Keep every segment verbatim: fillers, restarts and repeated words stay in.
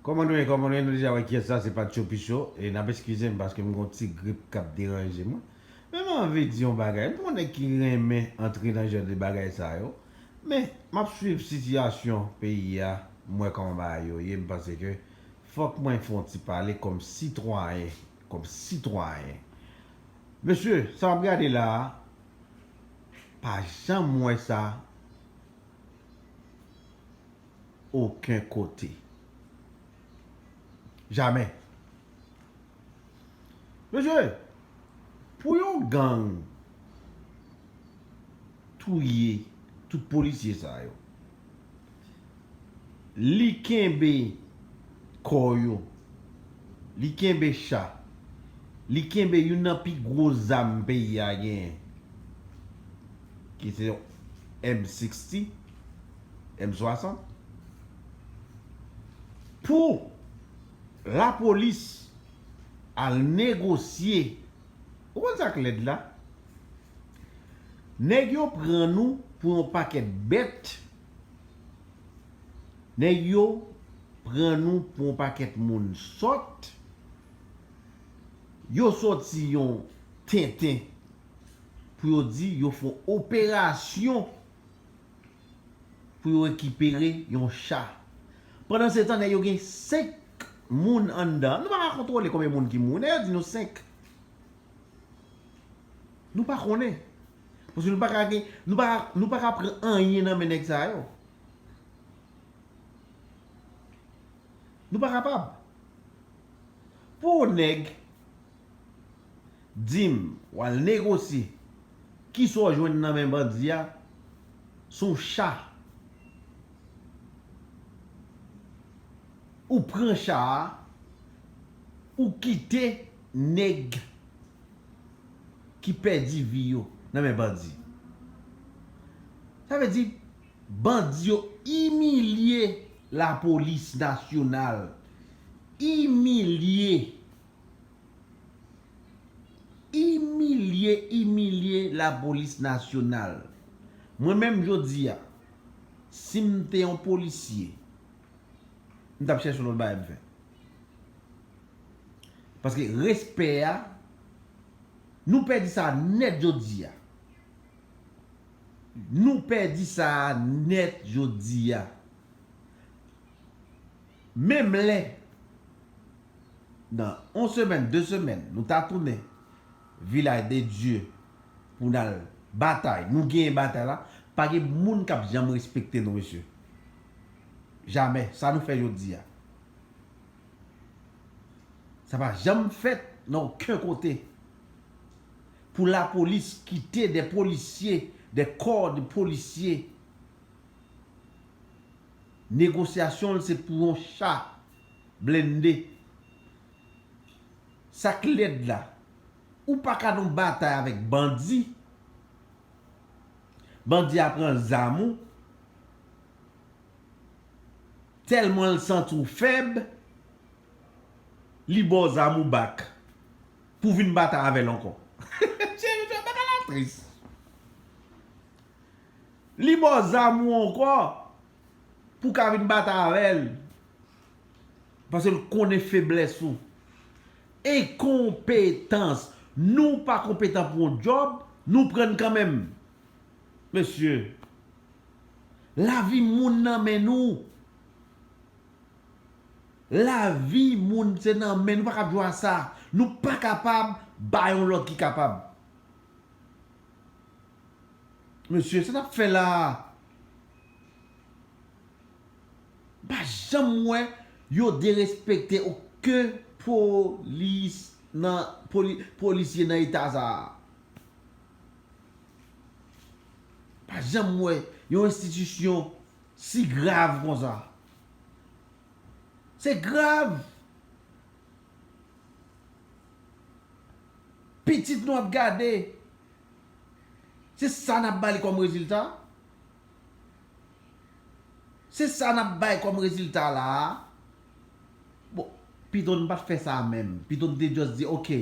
Kòman nou ye, kòman nou ye? Nou deja wè kiyès sa, se Patcho Picho. E n ap eskize m paske m gon ti grip k ap deranje mwen. Men m anvi di yon bagay. M pa yon nèg ki renmen antre nan jan de bagay sa yo. Men, m ap swiv sitiyasyon peyi a, m wè kòman bagay yo ye, m panse ke fòk mwen fè yon ti pale kòm sitwayen, kòm sitwayen. Mesye, sa m ap gade la a, pa janm wè sa okenn kote. Jamè. Mesye, pou yon gang touye tout polisye sa yo, li kenbe kò yo, li kenbe cha, li kenbe youn nan pi gwo zam peyi a genyen, ki se yon M sixty, M swasant, pou lapolis al negosye. Ou konn sa k lèd la? Nèg yo pran nou pou yon pakèt bèt. Nèg yo pran nou pou yon pakèt moun sòt. Yo sòti yon tenten pou yo di yo fè yon operasyon pou yo rekipere yon cha. Pandansetan, nèg yo gen senk moun anndan. Nou pa ka kontwole konbyen moun ki mouri. Nèg yo di nou senk. Nou pa konnen. Paske nou pa ka gen, nou pa, nou pa ka pran anyen nan men nèg sa yo. Nou pa kapab. Pou yon nèg di m w al negosye, kisa w jwenn nan men bandi a? S on cha. Ou pran cha a, ou kite nèg ki pèdi vi yo nan men bandi. Sa vle di, bandi yo imilye lapolis nasyonal. Imilye. Imilye, imilye lapolis nasyonal. Mwen menm jodi a, si m te yon polisye, m t ap chèche yon lòt bagay m fè. Paske respè a, nou pèdi sa nèt jodi a. Nou pèdi sa nèt jodi a. Menm lè, nan yon semèn, de semèn, nou ta tounen Vilaj de Dye pou n al batay, nou genyen batay la, pa gen moun k ap janm respekte nou, mesye. Jamè. Sa nou fè jodi a, sa pa janm fèt nan okenn kote. Pou lapolis kite de polisye, de kò de polisye, negosyasyon l se pou yon cha blende. Sa k lèd la, ou pa ka nan batay avèk bandi. Bandi a pran zam ou. Tèlman l santi w fèb, li ba w zam ou bak pou vin batay avè l ankò. Cheri, bagay la tris. Li ba w zam ou ankò pou w ka vin batay avè l. Paske l konnen feblès ou. Enkonpetans. Nou pa konpetan pou yon djòb, nou pran n kanmenm. Mesye, lavi moun nan men nou. Lavi moun se nan men nou, pa ka jwe a sa. Nou pa kapab bay yon lòt ki kapab. Mesye, sa n ap fè la a? Pa janm wè yo derespekte okenn polis nan, poli-, polisye nan eta sa a. Pa janm wè yon enstitisyon si grav konsa. Se grav. Pitit nou ap gade. Se sa n ap ba li kòm rezilta? Se sa n ap bay kòm rezilta la a? Bon, pito n pa t fè sa menm. Pito n te just di, oke,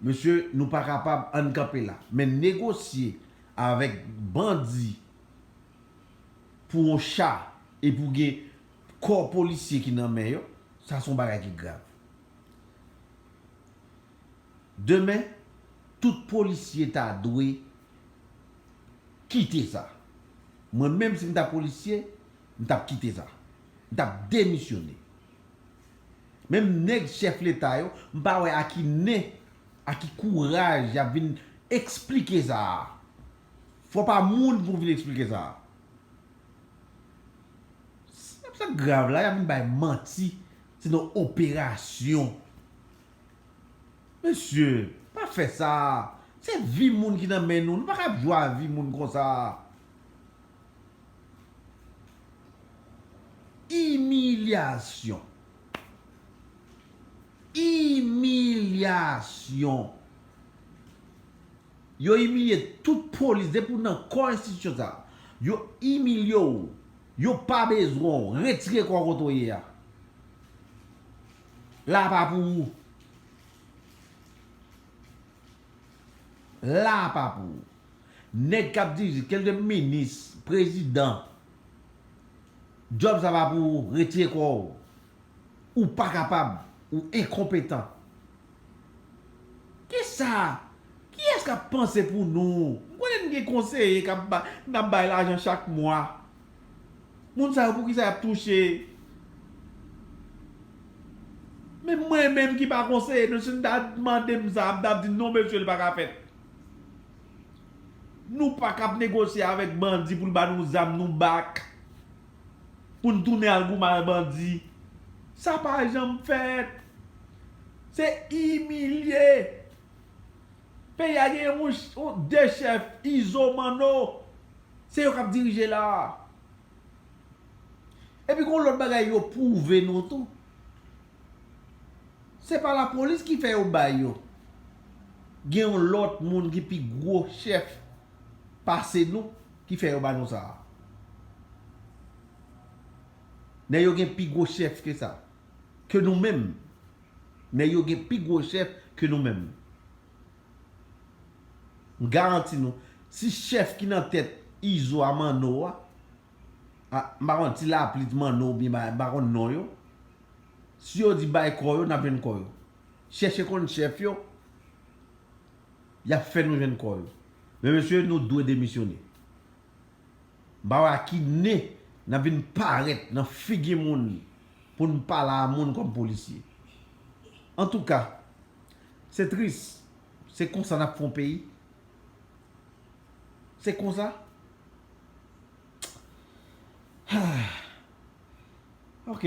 mesye, nou pa kapab, ann kanpe la. Men negosye avèk bandi pou yon cha epi w gen kò polisye ki nan men yo, Sa se yon bagay ki grav. Demen, tout polisye ta dwe kite sa. Mwen menm, si m ta polisye, m t ap kite sa. M t ap demisyone. Menm nèg chèf leta yo, m pa wè a ki nen, a ki kouraj y ap vin eksplike sa a. Fò pa moun pou vin eksplike sa a. Sa, sa grav la, y ap vin bay manti. Se nan operasyon. Mesye, pa fè sa. Se vi moun ki nan men nou. Nou pa ka ap jwe a vi moun konsa. Imilyasyon. Imilyasyon. Yo imilye tout polis, depi w nan kò enstitisyon sa a. Yo imilye w. Yo pa bezwen w. Retire kò w kote w ye a. La pa pou ou. La pa pou ou. Nèg k ap dirije, kèlke minis, prezidan, djòb sa pa pou ou, retire kò w. Ou pa kapab, ou enkonpetan. Kisa? Kiyès k ap panse pou nou? M konnen n gen konseye k ap ba, n ap bay lajan chak mwa. Moun sa yo, poukisa y ap touche? Men mwen menm ki pa konseye nou, si n ta mande m sa, m t ap di, "Non, mesye, li pa ka fèt." Nou pa k ap negosye avèk bandi pou l ba nou zam, nou bak, pou n tounen al goumen ak bandi. Sa pa janm fèt. Se imilye. Peyi a gen yon, yon de chèf, Izo, Manno. Se yo k ap dirije la a. Epi gon lòt bagay yo pwouve nou tou. Se pa lapolis ki fè yo bay yo. Gen yon lòt moun ki pi gwo chèf pase nou ki fè yo ba nou sa a. Nèg yo gen pi gwo chèf ke sa. Ke nou menm. Nèg yo gen pi gwo chèf ke nou menm. M garanti nou, si chèf ki nan tèt Izo a, Manno a, a, m pa konn, Ti Lapli, Ti Manno oubyen ba, m pa konn non yo, si yo di bay kò yo, n ap jwenn kò yo. Chèche konn chèf yo, y ap fè nou jwenn kò yo. Men mesye, nou dwe demisyone. M pa wè a ki nen n ap vin parèt nan figi moun pou n pale a moun kòm polisye. Antouka, se tris. Se konsa n ap fè yon peyi. Se konsa. Ok.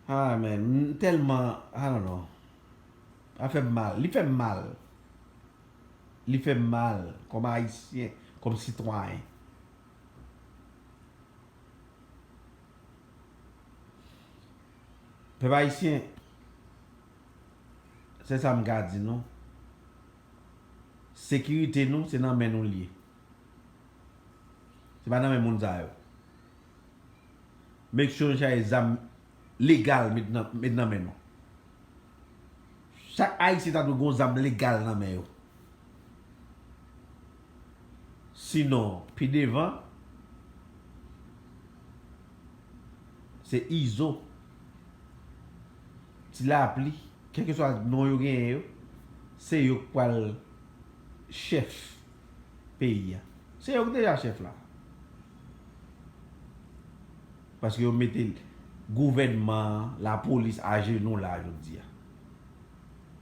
Ah, man, m tèlman, I don't know. Sa fè m mal. Li fè m mal. Li fè m mal kòm Ayisyen, kòm sitwayen. Pèp ayisyen, se sa m ka di nou. Sekirite nou, se nan men nou l ye. Se pa nan men moun sa yo. Make sure nou chache zam legal met nan, met nan men nou. Chak Ayisyen ta dwe gon zam legal nan men yo. Sinon, pi devan, se Izo, Ti Lapli, kèlkeswa non yo genyen yo, se yo k pral chèf peyi a. Se yo k deja chèf la. Paske yo mete gouvènman an, lapolis ajenou la jodi a.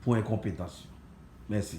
Pou enkonpetans yo. Mèsi.